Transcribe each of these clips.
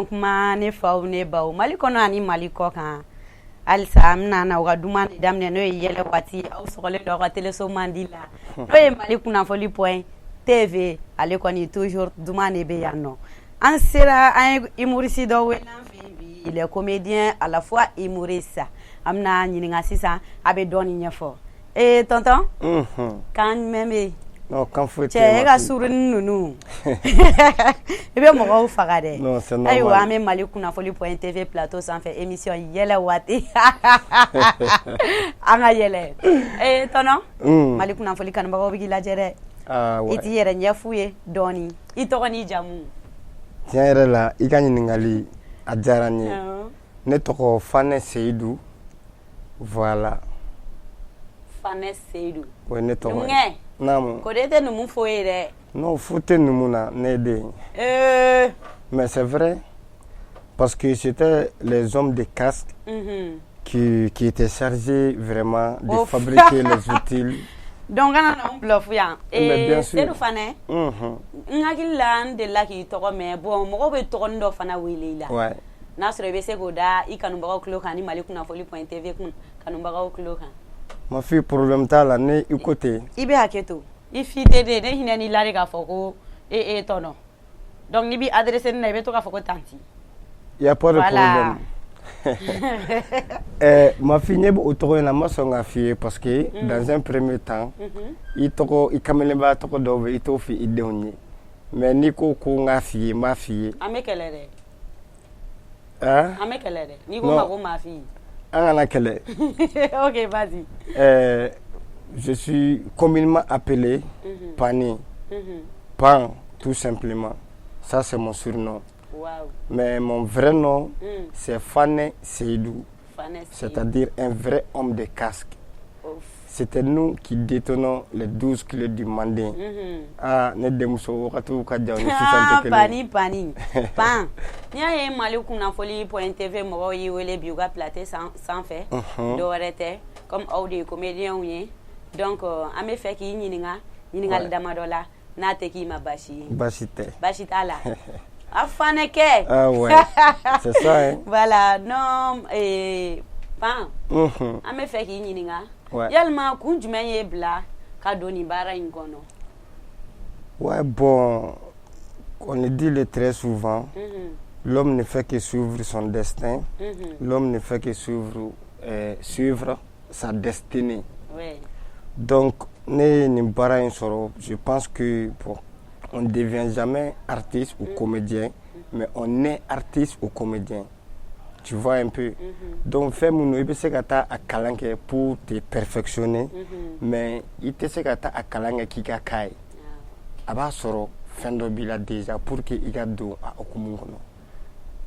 Ɲɔgɔn kuma, ne faw, ne baw, Mali kɔnɔ ani Mali kɔ kan, halisa an bɛna na u ka duman de daminɛ, n'o ye yɛlɛ waati. Aw sɔgɔlen don aw ka teleso mandi la, n'o ye Mali kunnafoni TV. Ale kɔni, toujours duman de bɛ yan nɔ. An sera, an ye humoriste dɔ wele an fɛ yen bi. Il est comédien, à la fois humoriste. An bɛna ɲininka sisan, a bɛ dɔɔnin ɲɛfɔ. Ee tonton, kan jumɛn bɛ yen? Non, kan foyi tɛ. Cɛ, e ka surunni ninnu, i bɛ mɔgɔw faga dɛ. Non, c'est normal. Ayiwa, an bɛ Mali kunnafoni TV plateau sanfɛ, émission yɛlɛ waati. An ka yɛlɛ. Ee tonton, Mali kunnafoni kanubagaw bɛ k'i lajɛ dɛ. Ah, ouais. I t'i yɛrɛ ɲɛf'u ye dɔɔni, i tɔgɔ n'i jamu? Tiɲɛ yɛrɛ la, i ka ɲininkali a diyara n ye. Ne tɔgɔ Fanɛ Seyidu, voilà. Fanɛ Seyidu. O ye ne tɔgɔ ye. Numukɛ. Naamu. Ko de tɛ numu fo ye dɛ. Non, fu tɛ numu na, ne den. Mais c'est vrai, parce que c'était les hommes de casque qui étaient chargés vraiment de fabriquer les outils. Donc kana na anw bluff yan. Mais bien sûr. Seyidu Fanɛ, n hakili la, n delila k'i tɔgɔ mɛn. Bon, mɔgɔw bɛ tɔgɔnin dɔ fana wele i la. N'a sɔrɔ i bɛ se k'o da i kanubagaw tulo kan ni Mali kunnafoni TV kun kanubagaw tulo kan. Ma fille, problème t'a la, ni i ko ten. I bɛ hakɛ to, i fi tɛ de ne hinɛ n'i la de k'a fɔ ko e e tɔnɔ. Donc n'i b'i adressé ne na, i bɛ to k'a fɔ ko tantie. Il y a pas de problème. Ma fille, ne bɛ o tɔgɔ in na, n ma sɔn k'a f'i ye parce que dans un premier temps, i tɔgɔ, i kamelenba tɔgɔ dɔw bɛ, i t'o fɔ i denw ye. Mais n'i ko ko n k'a f'i ye, n b'a f'i ye. An bɛ kɛlɛ dɛ. Hein? An bɛ kɛlɛ dɛ n'i ko Non. ma ko ma fille. An kana kɛlɛ. Ok, vas-y. Je suis communément appelé Pani. Pan, tout simplement. Ça, c'est mon surnom. Mais mon vrai nom, c'est Fane Seydou. Fane Seydou. C'est-à-dire un vrai homme de casque. C'était nous qui détenons les 12 clés du Mandé. Ah, ne denmuso, wagatiw ka jan, ni sisan tɛ Ah, kelen ye. Pani, pani pan, n'i y'a ye Mali kunnafoni TV mɔgɔw y'i wele bi u ka plateau sanfɛ, dɔwɛrɛ tɛ, comme aw de ye comédiens ye. Donc an bɛ fɛ k'i ɲininka ɲininkali damadɔ la, n'a tɛ k'i ma baasi ye. Baasi tɛ. Baasi t'a la, a fanɛ kɛ. Ah ouais, c'est ça, hein. Voilà. Non, pan, an bɛ fɛ k'i ɲininka, yalima kun jumɛn y'e bila ka don nin baara in kɔnɔ? Ouais, bon, on le dit le très souvent, l'homme ne fait que suivre son destin, l'homme ne fait que suivre sa destinée. Donc, ne ye nin baara in sɔrɔ, je pense que bon, on ne devient jamais artiste ou comédien, mais on est artiste ou comédien. Tu vois un peu. Donc, fɛn minnu, i bɛ se ka taa a kalan kɛ pour te perfectionner, mais i tɛ se ka taa a kalan kɛ k'i ka k'a ye. A b'a sɔrɔ fɛn dɔ b'i la déjà pour que i ka don a hukumu kɔnɔ.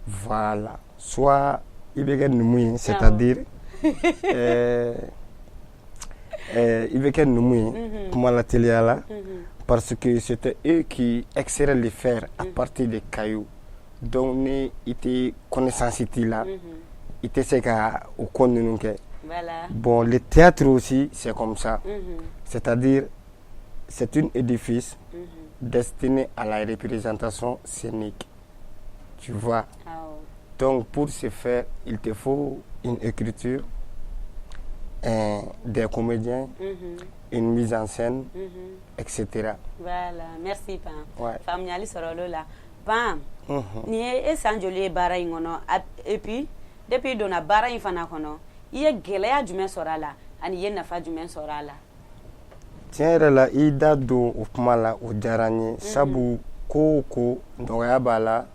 Voilà. Soit i bɛ kɛ numu ye, c'est-à-dire i bɛ kɛ numu ye kuma la teliya la, parce que c'était eux qui extraient le fer à partir des cailloux. Donc ni i tɛ connaissance t'i la, i tɛ se ka o ko ninnu kɛ. Bon, le théâtre aussi, c'est comme ça. C'est-à-dire, c'est un édifice destiné à la représentation scénique. Tu vois. Donc, pour ce faire, il te faut une écriture, des comédiens, une mise en scène, etc. Voilà, merci Pan. Faamuyali sɔrɔ l'o la. Pan, nin ye e san joli ye baara in kɔnɔ? Et puis, depuis i donna baara in fana kɔnɔ, i ye gɛlɛya jumɛn sɔrɔ a la ani i ye nafa jumɛn sɔrɔ a la? Tiɲɛ yɛrɛ la, i da don o kuma la, o diyara n ye, sabu ko o ko, nɔgɔya b'a la,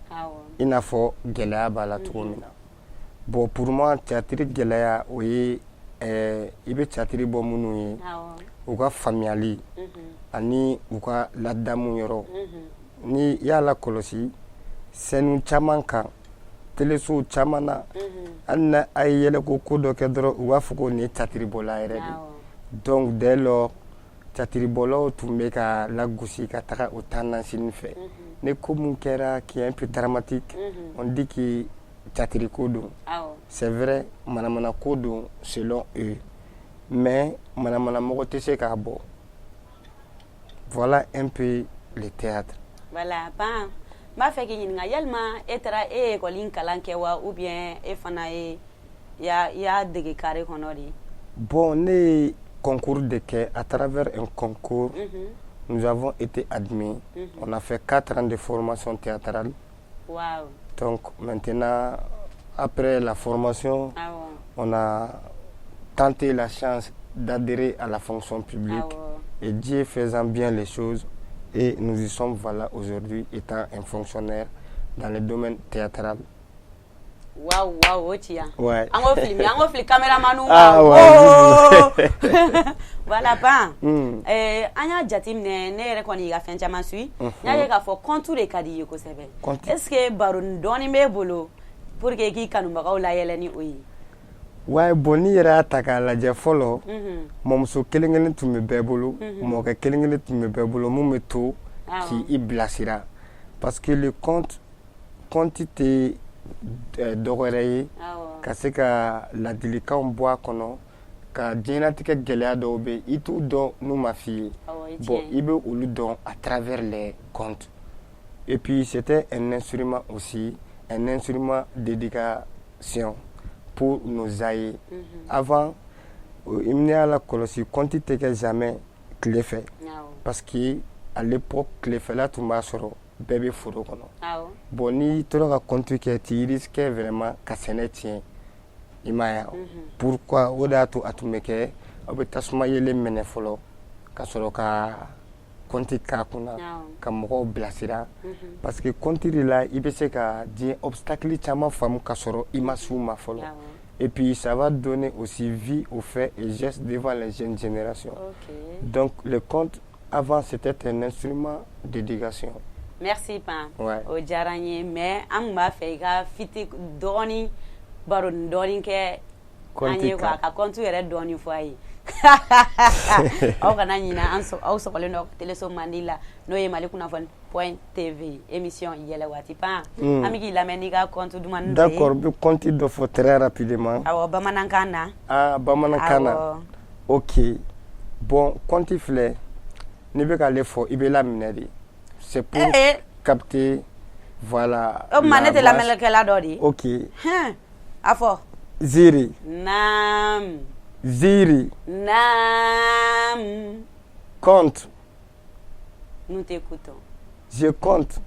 i n'a fɔ gɛlɛya b'a la cogo min na. Bon, pour moi, théâtre gɛlɛya, o ye i bɛ théâtre bɔ minnu ye, u ka faamuyali ani u ka ladamu yɔrɔ. Ni i y'a lakɔlɔsi scène caman kan, telesow caman na, hali na a ye yɛlɛko ko dɔ kɛ dɔrɔn, u b'a fɔ ko nin ye théâtre bɔla yɛrɛ de. Donc dès lors, théâtre bɔlaw tun bɛ ka lagosi ka taga o tendance nin fɛ. Ni ko mun kɛra qui est un peu dramatique, on dit que théâtre ko don. C'est vrai, manamana ko don selon eux, mais manamana mɔgɔ tɛ se k'a bɔ. Voilà un peu le théâtre. Voilà, Pan. B'a fɛ k'i ɲininka, yalima e taara e ye école in kalan kɛ wa, ou bien e fana ye i y'a dege carré kɔnɔ de? Bon, ne ye concours de kɛ. À travers un concours, nous avons été admis. On a fait 4 ans de formation théâtrale. Donc maintenant, après la formation, on a tenté la chance d'adhérer à la fonction publique. Et Dieu faisant bien les choses, et nous y sommes, voilà, aujourd'hui, étant un fonctionnaire dans le domaine théâtral. Waouh, waouh, o tiɲɛ. Ouais. An k'o fili, an k'o fili caméraman ma. Ah ouais. Voilà, Pan. An y'a jateminɛ, ne yɛrɛ kɔni y'i ka fɛn caman suit. N y'a ye k'a fɔ conte de ka di i ye kosɛbɛ. Conte. Est ce que baroni dɔɔni b'e bolo pour que k'i kanubagaw layɛlɛ ni o ye? Ouais, bon, n'i yɛrɛ y'a ta k'a lajɛ fɔlɔ, mɔmuso kelen kelen tun bɛ bɛɛ bolo, mɔkɛ kelen kelen tun bɛ bɛɛ bolo mun bɛ to k'i bilasira, parce que le conte, conte tɛ dɔ wɛrɛ ye ka se ka ladilikanw bɔ a kɔnɔ, ka diɲɛlatigɛ gɛlɛya dɔw bɛ yen, i t'u dɔn n'u ma f'i ye. Bon, i bɛ olu dɔn à travers les contes. Et puis c'était un instrument aussi, un instrument d'éducation pour nos aïeux. Avant, n'i y'a lakɔlɔsi, conte tɛ kɛ jamais tile fɛ, parce que à l'époque, tilefɛla tun b'a sɔrɔ bɛɛ bɛ foro kɔnɔ. Bon, n'i tora ka conte kɛ, tu risquais vraiment ka sɛnɛ tiɲɛ, i m'a ye wa? Pourquoi? O de y'a to a tun bɛ kɛ aw bɛ tasuma yelen minɛ fɔlɔ ka sɔrɔ ka conte k'a kunna, ka mɔgɔw bilasira, parce que conte de la i bɛ se ka diɲɛ obstacle caman faamu ka sɔrɔ i ma s'u ma fɔlɔ. Et puis ça va donner aussi vie aux faits et gestes devant les jeunes générations. Donc le conte, avant, c'était un instrument d'éducation. Merci, Pan. Ouais. O diyara n ye, mais an tun b'a fɛ i ka fiti dɔɔni, baroni dɔɔni kɛ an ye quoi, ka conte yɛrɛ dɔɔni fɔ a ye. Aw kana ɲinɛ, an aw sɔgɔlen don teleso mandi la, n'o ye Mali kunnafoni point TV, émission Yɛlɛ Waati. Pan, an bɛ k'i lamɛn n'i ka conte dumani dɔ ye. D'accord, n bɛ conte dɔ fɔ très rapidement. Awɔ, bamanankan na. Ah, bamanankan na. Ok, bon, conte filɛ, n'i bɛ k'ale fɔ, i bɛ laminɛ de, c'est pour capter, voilà. O tuma ne tɛ lamɛnnikɛla dɔ de ye? Ok. A fɔ. Ziiri. Naam. Ziiri. Naam. Conte. Nous t'écoutons. Je compte.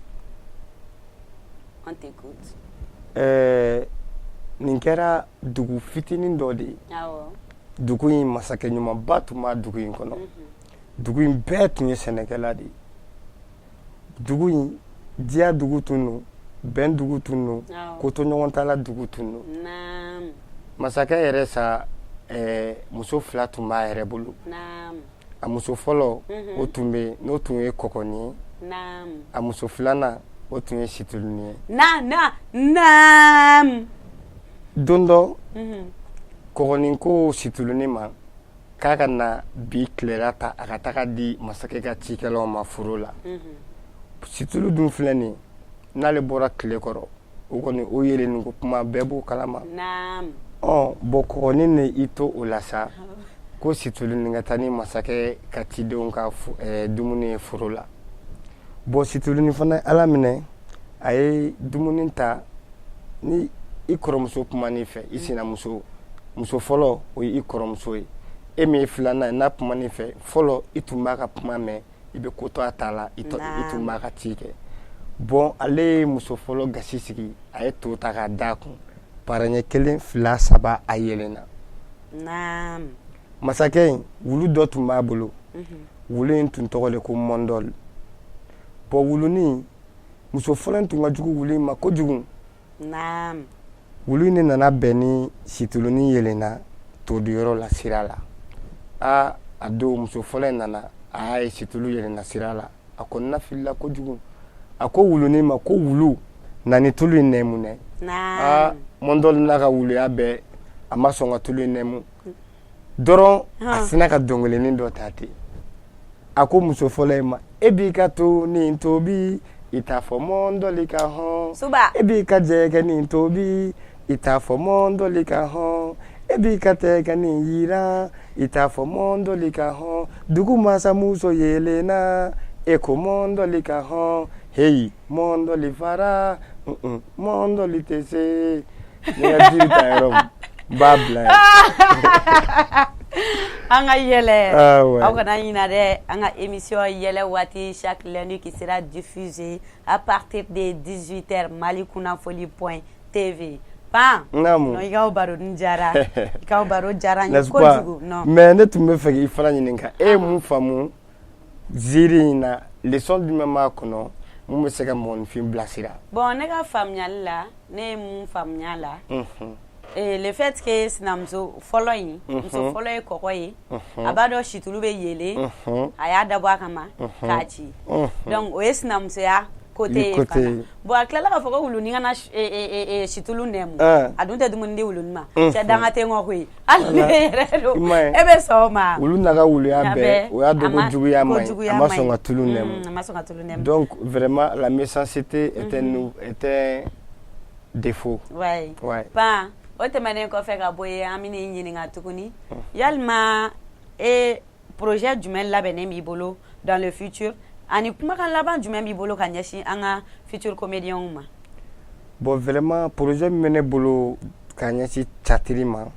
On t'écoute. Nin kɛra dugu fitinin dɔ de ye. Dugu in, masakɛ ɲumanba tun b'a dugu in kɔnɔ. Dugu in bɛɛ tun ye sɛnɛkɛla de ye. Dugu in, diya dugu tun don, bɛn dugu tun don, kotoɲɔgɔntala dugu tun don. Masakɛ yɛrɛ sa, muso fila tun b'a yɛrɛ bolo. A muso fɔlɔ, o tun bɛ yen, n'o tun ye kɔkɔni ye. A muso filanan, o tun ye situluni ye. Na na naam. Don dɔ, kɔkɔni ko situluni ma k'a ka na bi tilela ta, a ka taga di masakɛ ka cikɛlaw ma foro la. Situlu dun filɛ nin ye, n'ale bɔra tile kɔrɔ, o kɔni o yelenni ko kuma bɛɛ b'o kalama. Ɔ bon, kɔkɔni ni i to o la sa, ko situluni ka taa ni masakɛ ka cidenw ka dumuni ye foro la. Bon, situluni fana ye Ala minɛ, a ye dumuni ta. Ni i kɔrɔmuso kuman'i fɛ, i sinamuso, muso fɔlɔ, o ye i kɔrɔmuso ye, e min ye filanan ye, n'a kuman'i fɛ fɔlɔ, i tun b'a ka kuma mɛn, i bɛ ko to a ta la, i tun b'a ka ci kɛ. Bon, ale ye muso fɔlɔ gasi sigi, a ye to ta k'a d'a kun, paraɲɛ kelen, fila, saba, a yɛlɛnna. Masakɛ in, wulu dɔ tun b'a bolo. Wulu in tun tɔgɔ de ko Mɔndɔli. Bon, wulunin, muso fɔlɔ in tun ka jugu wulu in ma kojugu. Wulu in de nana bɛn ni situlunin yɛlɛnna toduyɔrɔ la sira la. Aa, a don muso fɔlɔ in nana, a y'a ye situlu yɛlɛnna sira la, a kɔnɔna filila kojugu. A ko wulunin ma ko: "Wulu, na ni tulu in nɛmu dɛ." Aa, Mɔndɔli n'a ka wuluya bɛɛ, a ma sɔn ka tulu in nɛmu dɔrɔn. A sinna ka dɔnkilinin dɔ ta ten. A ko muso fɔlɔ in ma: "E b'i ka to nin tobi, i t'a fɔ Mɔndɔli ka hɔn. E b'i ka jɛgɛ nin tobi, i t'a fɔ Mɔndɔli ka hɔn. E b'i ka tɛgɛ nin yiran, i t'a fɔ Mɔndɔli ka hɔn. Dugu masamuso yelenna, e ko Mɔndɔli ka hɔn." Hey, mɔndɔli fara, mɔndɔli tɛ se. Ni ka jiri ta yɔrɔ min, n b'a bila yen. An ka yɛlɛ. Ah ouais. Aw kana ɲina dɛ, an ka émission Yɛlɛ Waati, chaque lundi qui sera diffusée à partir de 18h, Mali Kunnafoni point TV. Pan. Naamu. Non, i ka o baroni diyara, i ka o baro diyara n ye N'est-ce pas? kojugu, non. Mais ne tun bɛ fɛ k'i fana ɲininka, e ye mun faamu ziiri in na? Leçon jumɛn b'a kɔnɔ mun bɛ se ka mɔgɔninfin bilasira? Bon, ne ka faamuyali la, ne ye mun faamuya la, le fait que sinamuso fɔlɔ in, muso fɔlɔ ye kɔgɔ ye, a b'a dɔn situlu bɛ yelen, a y'a dabɔ a kama k'a ci. Donc o ye sinamusoya côté ye côté fana. Ye. Bon, a tilala k'a fɔ ko wulunin kana situlu nɛmu. A dun tɛ dumuni di wulunin ma. Cɛ danga tɛ ŋɔ koyi, hali ne yɛrɛ don, I m'a ye. E bɛ sɔn o ma? Olu n'a ka wuluya bɛɛ, o y'a dɔn ko juguya ko man ɲi, juguya a ma man sɔn ɲi. ka tulu nɛmu. A ma sɔn ka tulu nɛmu. Donc vraiment, la méchanceté est un défaut. Ouais. Pan, o tɛmɛnen kɔfɛ ka bɔ yen, an bɛ n'i ɲininka tuguni, yalima e projet jumɛn labɛnnen b'i bolo dans le futur, ani kumakan laban jumɛn b'i bolo ka ɲɛsin an ka futur comédiens ma? Bon, vraiment, projet min bɛ ne bolo ka ɲɛsin théâtre ma,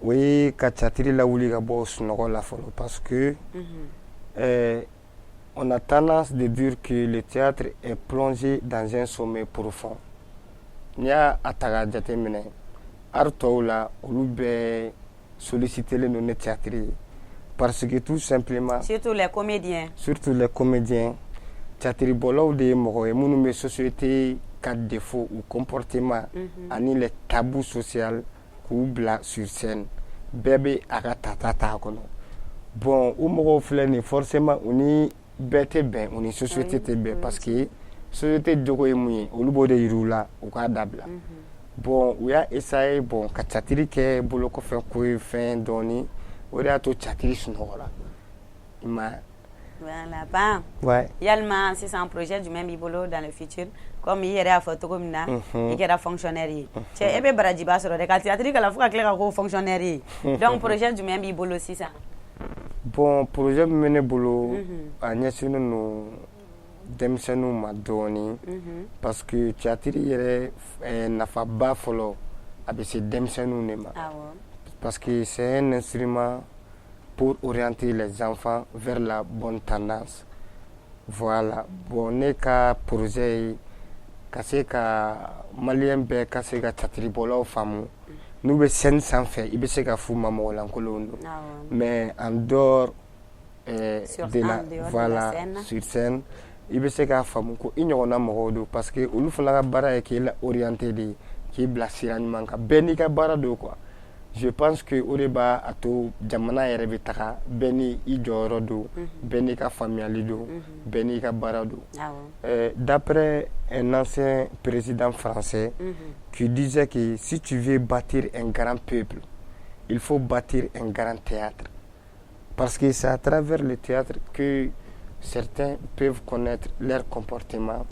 o ye ka théâtre lawuli ka bɔ sunɔgɔ la fɔlɔ, parce que on a tendance de dire que le théâtre est plongé dans un sommeil profond. N'i y'a a ta k'a jateminɛ, art tɔw la, olu bɛɛ sollicitelen don ni théâtre ye, parce que tout simplement, surtout les comédiens, surtout les comédiens, théâtre bɔlaw de ye mɔgɔ ye minnu bɛ société ka défaut u comportement ani les tabous social k'u bila sur scène. Bɛɛ bɛ a ka tata t'a kɔnɔ. Bon, o mɔgɔw filɛ nin ye, forcément u ni bɛɛ tɛ bɛn, u ni société tɛ bɛn, parce que société jogo ye mun ye, olu b'o de yir'u la u k'a dabila. Bon, u y'a essayer, bon, ka théâtre kɛ bolo kɔfɛ ko ye fɛn dɔɔni, o de y'a to théâtre sunɔgɔra, i m'a ye. Voilà, Pan. Yalima sisan projet jumɛn b'i bolo dans le futur? Comme i yɛrɛ y'a fɔ cogo min na, i kɛra fonctionnaire ye. Cɛ, e bɛ barajiba sɔrɔ dɛ, ka théâtre kalan fo ka tila ka k'o fonctionnaire ye. Donc projet jumɛn b'i bolo sisan? Bon, projet min bɛ ne bolo, a ɲɛsinnen don denmisɛnninw ma dɔɔni, parce que théâtre yɛrɛ nafaba fɔlɔ, a bɛ se denmisɛnninw de ma, parce que c'est un instrument pour orienter les enfants vers la bonne tendance. Voilà. Bon, ne ka projet ye ka se ka malien bɛɛ ka se ka théâtre bɔlaw faamu. N'u bɛ scène sanfɛ, i bɛ se ka f'u ma mɔgɔ lankolonw don, mais en dehors de la, en dehors de la voilà, scène. Sur scène, i bɛ se k'a faamu ko i ɲɔgɔnna mɔgɔw don, parce que olu fana ka baara ye k'e la orienter de ye, k'i bila sira ɲuman kan. Bɛɛ n'i ka baara don, quoi. Je pense que o de b'a a to jamana yɛrɛ bɛ taga. Bɛɛ ni i jɔyɔrɔ don, bɛɛ n'i ka faamuyali don, bɛɛ n'i ka baara don. D'après un ancien président français qui disait que si tu veux bâtir un grand peuple, il faut bâtir un grand théâtre. Parce que c'est à travers le théâtre que certains peuvent connaître leur comportement.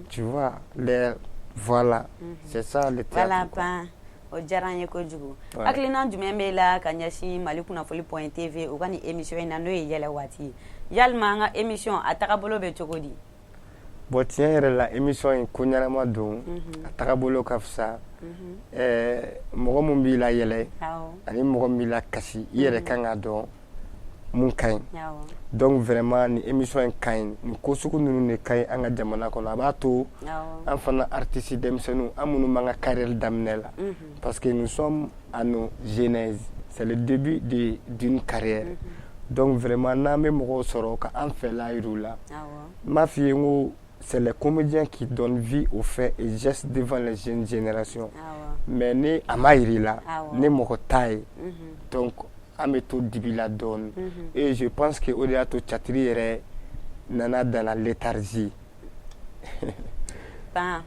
Tu vois, leur. Voilà, c'est ça le théâtre, Voilà, quoi. Pan. O diyara n ye kojugu. Ouais. Hakilina jumɛn b'e la ka ɲɛsin Mali Kunnafoni point TV, u ka nin émission in na, n'o ye Yɛlɛ Waati ye? Yalima an ka émission a tagabolo bɛ cogo di? Bon, tiɲɛ yɛrɛ la, émission in ko ɲɛnama don, a tagabolo ka fisa. Mɔgɔ mun b'i la yɛlɛ ani mɔgɔ min b'i la kasi, i yɛrɛ kan k'a dɔn mun ka ɲi. Donc vraiment, nin émission in ka ɲi, nin ko sugu ninnu de ka ɲi an ka jamana kɔnɔ. A b'a to an fana artiste denmisɛnninw, an minnu b'an ka carrière daminɛ la, parce que nous sommes à nos genèses, c'est le début d'une carrière. Donc vraiment, n'an bɛ mɔgɔw sɔrɔ ka an fɛla yir'u la, n b'a f'i ye n ko c'est les comédiens qui donnent vie aux faits et gestes devant les jeunes générations. Mais ni a ma yir'i la, ni mɔgɔ t'a ye, donc an bɛ to dibi la dɔɔni. Et je pense que o de y'a to théâtre yɛrɛ nana dans la léthargie. Pan,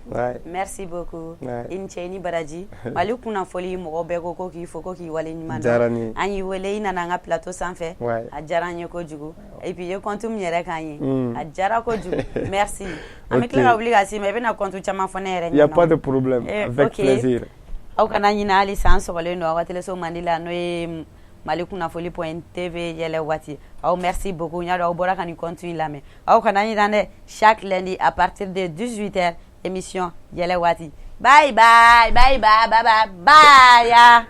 merci beaucoup. I ni ce, i ni baraji. Mali Kunnafoni mɔgɔ bɛɛ ko k'i fo, ko k'i wale ɲuman Diyara n ye. An y'i wele, i nana an ka plateau sanfɛ. A diyara an ye kojugu. Et puis i ye conte min yɛrɛ k'an ye, a diyara kojugu. Merci. An bɛ tila ka wuli ka s'i ma, i bɛna conte caman fɔ ne yɛrɛ Il y a ɲɛna. pas de problème, avec Ok. plaisir. Aw kana ɲinɛ, hali san sɔgɔlen don aw ka téléso mandi la, n'o ye Mali kunnafoni point TV, yɛlɛ waati. Aw merci beaucoup. N y'a dɔn aw bɔra ka nin compte in lamɛn. Aw kana ɲinɛ dɛ, chaque lundi à partir de 18 heures, émission yɛlɛ waati. Bye bye bye bye bye bye bye.